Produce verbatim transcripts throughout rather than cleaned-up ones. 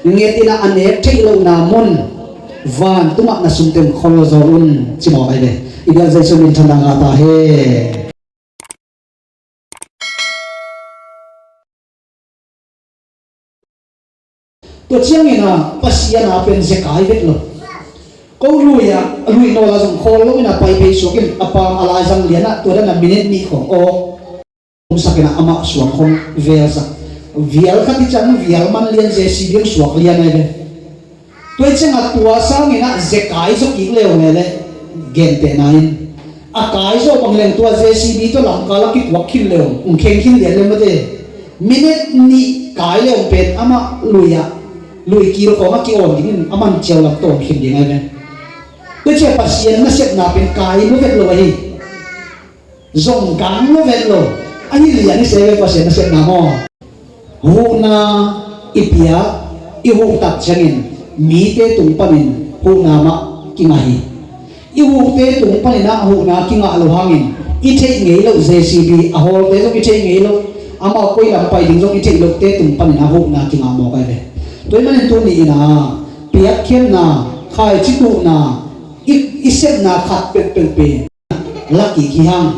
Nget in ah a nek theih lohna mun vantungah na sungteng khol zaw un, ci mawk ahi ve. I biak Jesu min thang ngah ta hen. Tua ciangin ah Pasian a pen zekai vet lo. Ko lui ah, lui nawl ah zong khawl lo in ah pai phei suak in a pam a laizang lian ah tua dan a minute nih khong aw. Omsak in ah amah suang khong velsak. Vial khat i ciang vial man lian J C B hong suak lian ahi ve. Tua i ciang a tua sangin ah zekai zaw kik leu nge le gentehna in a kai zaw bang leng tua J C B tua lamkal a kituak khin leu hong kheng khin lian leu mate. Minute nih kai leu pen amah lui ah lui kil khong a ki-awn dingin a man ciau lam tawm khin ding ahi ve. Tua i ciang Pasian nasepna pen kai lo vet lo ahi. Zong gang lo vet lo. Ahi lian i se ve Pasian nasepna maw? Huhna i piak i huh tak ciangin mite tung panin huhna mah kingah hi. I huhte tung panin ah huhna kingah lo hangin i theih ngei loh J C B a hawlte zong i theih ngei loh, amau koi lam pai ding zong i theih lohte tung panin ah huhna kingah mawk ahi ve. Tua ahih manin tuni in ah piakkhiatna, khaici tuhna, i, i sepna khat peuhpeuh pen lak kik hi hang.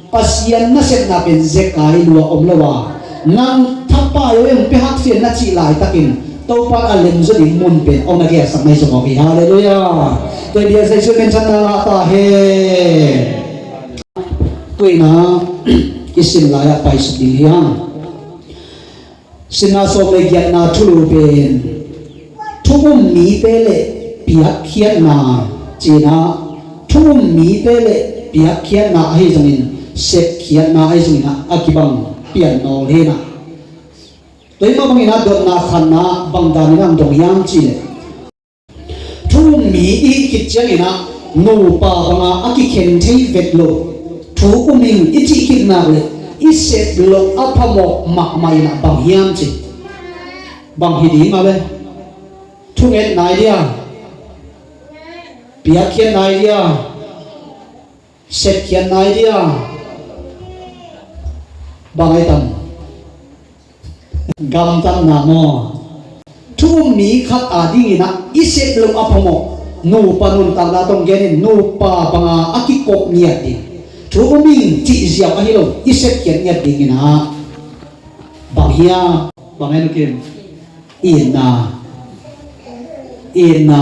Pasian nasepna pen zekai lua om lo a, nang thapai aw em pia hak fian na cih laitakin Topa a lemzaw ding mun pen hong na gelsak na hi zong aw hi. Halleluiah. Tua i biak Jesu min thang ngah ta hen. Tua in ah i sin lai ah paisuk ding hi hang. Sinna sawm le giatna thulu pen thu um mite le piakkhiatna ci-in ah, thu um mite le piakkhiatna ahi zongin sepkhiatna ahi zongin ah a kibang pian nawl hi in ah. Tua hi mah bangin ah dotna khatna bang danin ah dong hiam cih leh thu um mi i hih khit ciangin ah nupa banga a kikhen thei vet lo thu um ing i cih khit nak leh i sep loh a phamawh mahmah in ah bang hiam ci? Bang hi ding a le? Thungetna hi dia, piakkhiatna hi dia, sepkhiatna hi dia, bang ahi tam? Gamtatna maw? Thu um mi khat a dingin ah i sep loh a phamawh nupa nuntakna tawh gen in nupa banga a kikop ngiat ding, thu um ing cih ziau ahi lo i sepkhiat ngiat dingin ah bang hiam? Bang hiam, Kim? Itna, itna,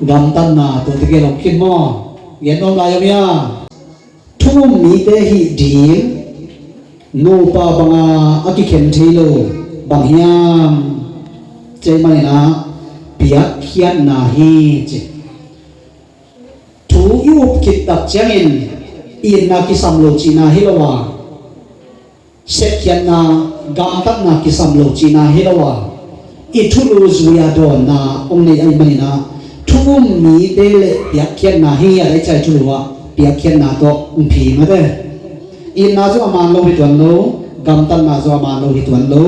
gamtatna, tua tegel om khin maw? Gen nuam lai om hiam? Thu um mite hih ding nupa banga a kikhen thei lo bang hiam? Cei manin ah piakkhiatna hi ci. Thu i up khit tak ciangin itna kisam lo cihna hi lo a, sepkhiatna, gamtatna kisam lo cihna hi lo a, i thulu zui-a dawnna hong nei ahih manin ah thu um mite le piakkhiatna hi ngiat a, i cai thulu ah piakkhiatna tawh hong phi mate. Itna zong a man lo hi tuan lo, gamtatna zong a man lo hi tuan lo,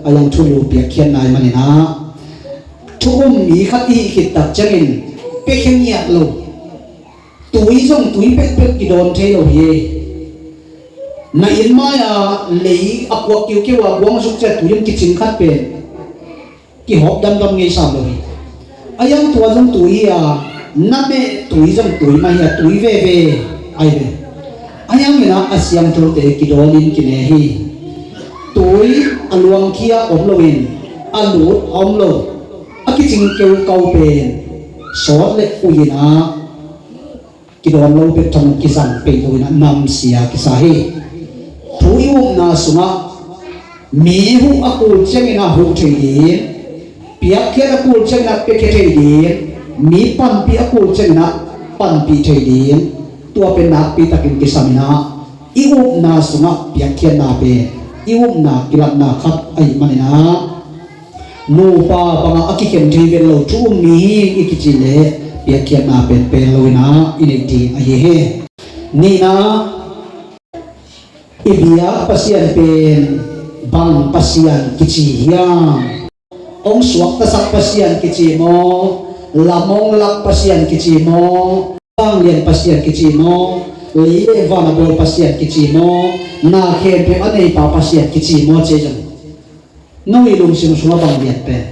a zong thulu piakkhiatna ahih manin ah thu um mi khat i hih khit tak ciangin piakkhiat ngiat lo. Tui zong tui pekpek kidawn thei lo hi. Na inn mai-a lei a kuak kiukiu a guang zuk ciah tui in kicing khat pen kihawp damdam ngei sam lo hi. A iang tua zong tui hi a, na meh tui zong tui mah hi a, tui veve ahi ve. A iang in ah a siangthote kidawn in kine hi. Tui a luangkhia om loin a lut a om lo, a kicing keukau pen sawt le ui in ah kidawn lo bek tham kizang pei lo in ah namsia kisa hi. Thu i upna sungah mi huh a kul ciangin ah huh thei ding, piakkhiat a kul ciangin ah piakkhiat thei ding, mi panpih a kul ciangin ah panpih thei ding, tua pen nakpi takin kisam in ah i upna sungah piakkhiatna pen i upna kilatna khat ahih manin ah nupa bangah a kikhen thei vet lo thu um mi hi i kicih leh piakkhiatna pen pel lo in ah i neih ding ahi hi. Nihna, i biak Pasian pen bang Pasian kici hiam? Hong suaktasak Pasian kici maw? Lam hong lak Pasian kici maw? Vanglian Pasian kici maw? Lei le van a bawl Pasian kici maw? Na khempeuh a neipa Pasian kici maw? Cei zong no i lungsim sungah bang lian pen?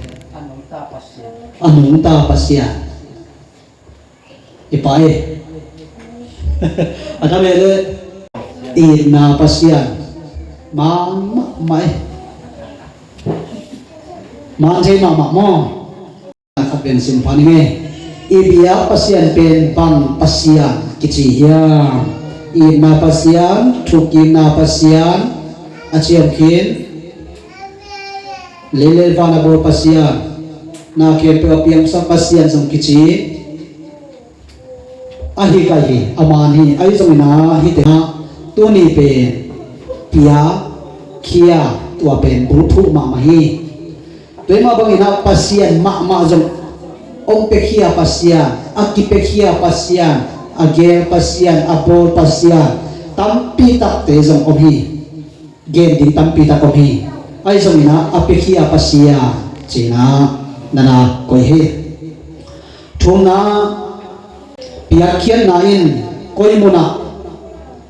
A nungta Pasian. I pa e. A dam e le. Itna Pasian. Mahmah e. Man thei mahmah maw? Khat pen sim pha ning e. I biak Pasian pen bang Pasian kici hiam? Itna Pasian, thukikna Pasian, a ciam khin. Lei le van a bawl Pasian, na khempeuh a piangsak Pasian zong kici. Ahi kai hi, a man hi, ahi zongin ah hite ah tuni pen piakhia, tua pen bulphuh mahmah hi. Tua mah bangin ah Pasian mahmah zong hong piakhia Pasian, a kipiakhia Pasian, a gel Pasian, a bawl Pasian tampi takte zong om hi. Gen ding tampi tak om hi. Ahi zongin ah a piakhia Pasian ci-in ah na na koih hi. Thumna, piakkhiatna in koi munah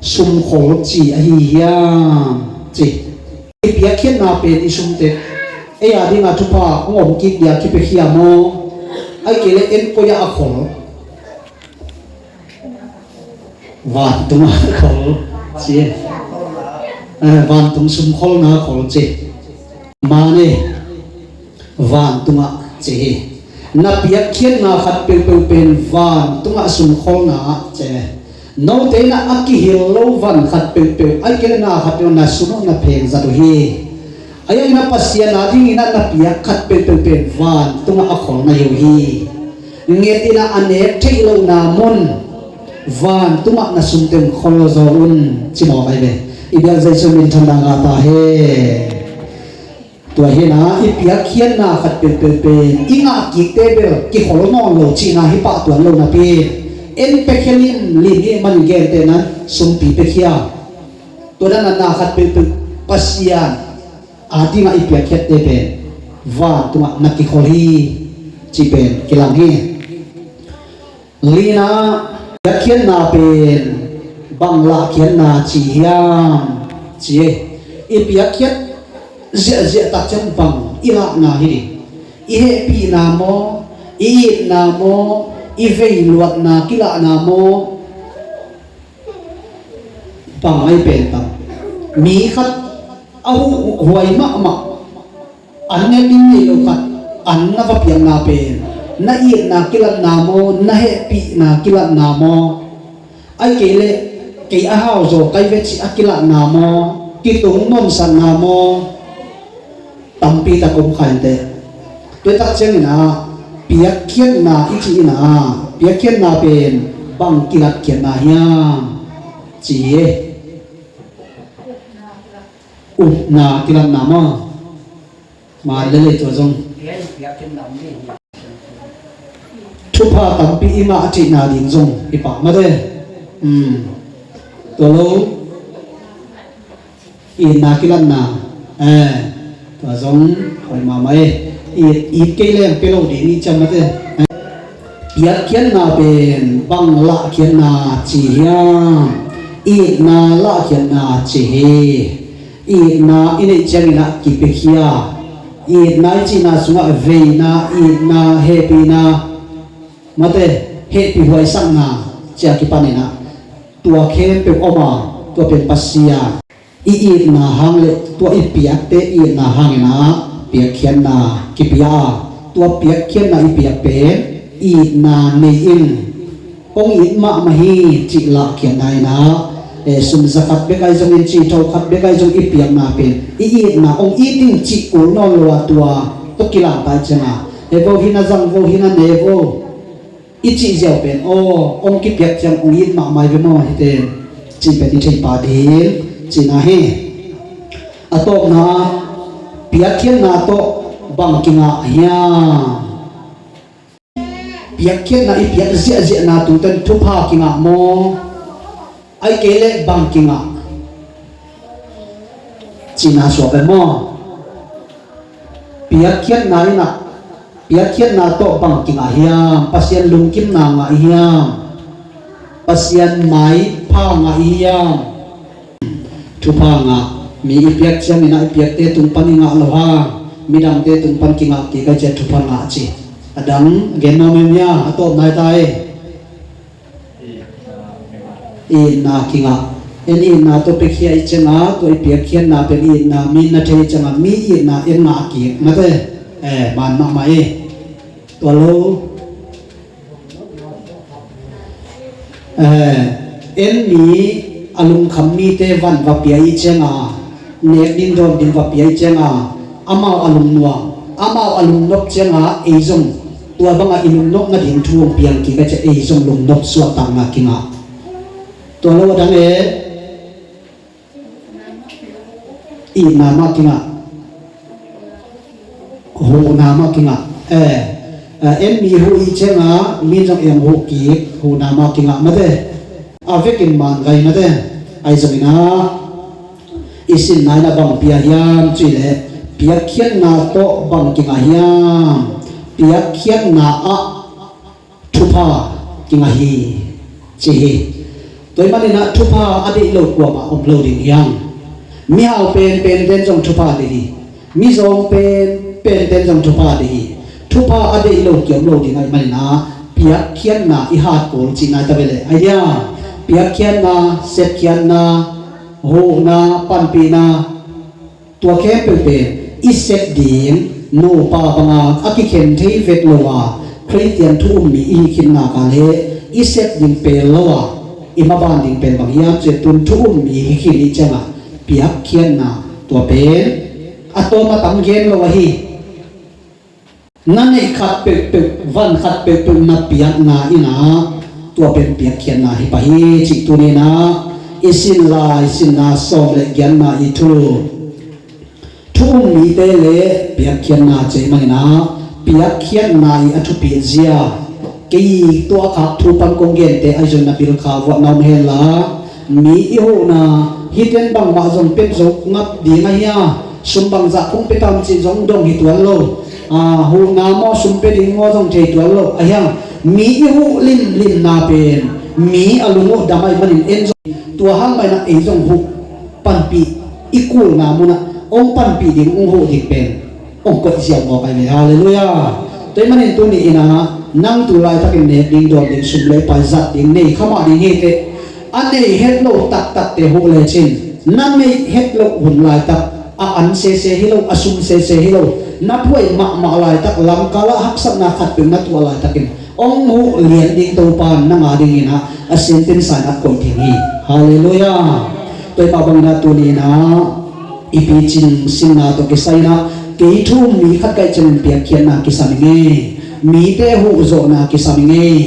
sumkhol ci ahi hiam ci. I piakkhiatna pen i sumte ei a dingah thupha hong om kik dia kipiakhia maw? Ahih kei leh en koi ah a khol? Vantungah khol ci. Eh, vantung sumkholna khol ci. Mane vantungah ci hi. Na piakkhiatna khat peuhpeuh pen vantungah sumkholna ci. Note in ah a kihel lo van khat peuhpeuh, a kihel na khat peuh na sum uh na pheng zat uh hi. Ahi zongin ah Pasian a dingin ah na piak khat peuhpeuh pen vantungah a khol na hi uh hi. Nget in ah a nek theih lohna mun vantungah na sumte khol zaw un ci mawk ahi ve. I biak Jesu min thang dang a ta hen. Tua hi in ah i piakkhiatna khat peuhpeuh pen i ngah kikte bel kikhol nawn lo cihna hi pah tuan lo napi, en piakhia limlim i hih manin gentehna sumpi piakhia. Tua dan a na khat peuhpeuh Pasian a dingah i piakkhiatte pen vantungah na kikhol hi cih pen kilang hi. Lina, piakkhiatna pen bang lahkhiatna ci hiam ci e. I piakkhiat ziahziah tak ciang bang i lahna hi ding? I hehpihna maw, i itna maw, i veiluatna kilahna maw? Bang ahi pen tam? Mi khat a huhuai mahmah, an nget ding nei lo khat an na va piakna pen na itna kilatna maw, na hehpihna kilatna maw? Ahih kei leh kei a hau zaw kai ve cih a kilatna maw, kitung nonsatna maw? Tampi tak om kha inteh. Tua tak ciangin ah piakkhiatna i cih in ah piakkhiatna pen bang kilatkhiatna hiam ci hi. Upna kilatna maw? Man lelei tua zong thupha tampi i ngah a cihna ding zong i pah mate. Tua lo itna kilatna, eh, tua zong hoi mahmah e. It, it kei leng pia lo ding i ciam mate. Piakkhiatna pen bang lahkhiatna ci hiam? Itna lahkhiatna ci hi. Itna i neih ciangin ah kipiakhia. Itna i cihna sungah veina, itna, hehpihna, mate, hehpih huaisakna ci a kipanin ah tua khempeuh om a, tua pen Pasian i itna hang le tua i piakte itna hangin ah piakkhiatna kipia a, tua piakkhiatna i piak pen itna nei in, kong it mahmah hi cih lahkhiatna in ah, eh, sum za khat bek ahi zongin, cih tho khat bek ahi zong i piakna pen i itna hong it ding cih kul nawn lo a, tua tawh kilang pai ciang a, he vo hi na zang vo hi na ne vo i cih ziau pen, aw, hong kipiak ciang hong it mahmah hi ve maw hite cih pen i thei pah ding cihna hi. A tawpna, piakkhiatna tawh bang kingah hiam? Piakkhiatna i piak ziahziahna tungtawn thupha kingah maw? Ahih kei leh bang kingah cihna suak e maw? Piakkhiatna in ah, piakkhiatna tawh bang kingah hiam? Pasian lungkimna ngah hiam? Pasian maipha ngah hiam? Thupha ngah, mi i piak ciangin ah i piakte tung pan i ngah lo hang, Midangte tung pan kingah kik a, i ciah thupha ngah ci. A dang gen nuam em hia? A tawpna hi ta ei. Itna kingah. En itna tawh piakhia i ciangah, tua i piakkhiatna pen itna, mi na thei i ciangah mi itna en ngah kik mate. Eh, man mahmah ei. Tua lo. Eh, en mi a lungkham mite van va pia i cianga, nek ding dawn ding va pia i cianga, amau a lungnuam, amau a lungnop cianga ei zong tua banga i lungnop nading thu hong piang kik a cia ei zong lungnop suahtakna kingah. Tua lo a dang e, itna mah kingah. Huhna mah kingah. Eh, eh, en mi huh i cianga mi zong eng huh kik, huhna mah kingah mate. A vekin man gai mate. Ai zongina i sinna ina bang pia hiam cih leh piakkhiatna tawh bang kingah hiam? Piakkhiatna ah thupha kingah hi ci hi. Tua i maninah thupha a deih lo kuamah om lo ding hiang. Mihau penpen ten zong thupha a deih hi. Mizawng penpen ten zong thupha a deih hi. Thupha a deih lo kiom lo ding a i maninah piakkhiatna i hat kul cihna i ta ve leh ai dia piakkhiatna, sepkhiatna, huhna, panpihna, tua khempeuh pen i sep ding nupa banga a kikhen thei vet lo a Khristian thu um mi i hi khin nak a le i sep ding pel lo a i maban ding pen bang hiam cih tun thu um mi hi khin i ciangah piakkhiatna tua pen a tawm a tam gen lo ahi. Na neih khat peuhpeuh, van khat peuhpeuh na piakna inah tua pen piakkhiatna hi pah hi cih tuninah i sin lai sinna sawm le giatna i thu, thu um mite le piakkhiatna cei maninah piakkhiatna i a thupit zia kei tua khak thu pan kong gente ahi zong na bilkha vuah na om henla mi i huhna hiten bangmah zong pet zo ngap ding ahi a sum bangzah kong pia tam cih zong dong hi tuan lo. A, huhna maw sum pia ding maw zong thei tuan lo ahi a mi i huh limlimna pen mi a lung uh dam ahi manin en zong tua hang maina ei zong huh panpih i kulna munah ong panpih ding ong huh ding pen ong koih ziau mawk ahi ve. Halleluia. Tua i manin tuni inah nang tu laitakin nek ding dawn ding sum le pai zat ding nei khamah ding hi teh a nei het lo taktakte huh lecin na neih het loh hun laitak a an sese hi lo a sum sese hi lo na phuai mahmah laitak lamkalah haksatna khatpeuh na tuah laitakin ong huh lian ding Topa nang a dinginah a sintin sainah koih ding hi. Halleluia. Tua i mah banginah tuni inah i picing sinna tawh kisai inah kei thu um mi khat kaih ciangin piakkhiatna kisam i ngei, mite huh zawhna kisam i ngei,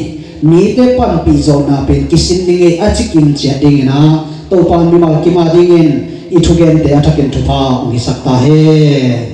mite panpih zawhna pen kisin i ngei a cikin ciat dinginah Topa mimal kim a dingin i thugente a thakin thupha hong hisak ta hen.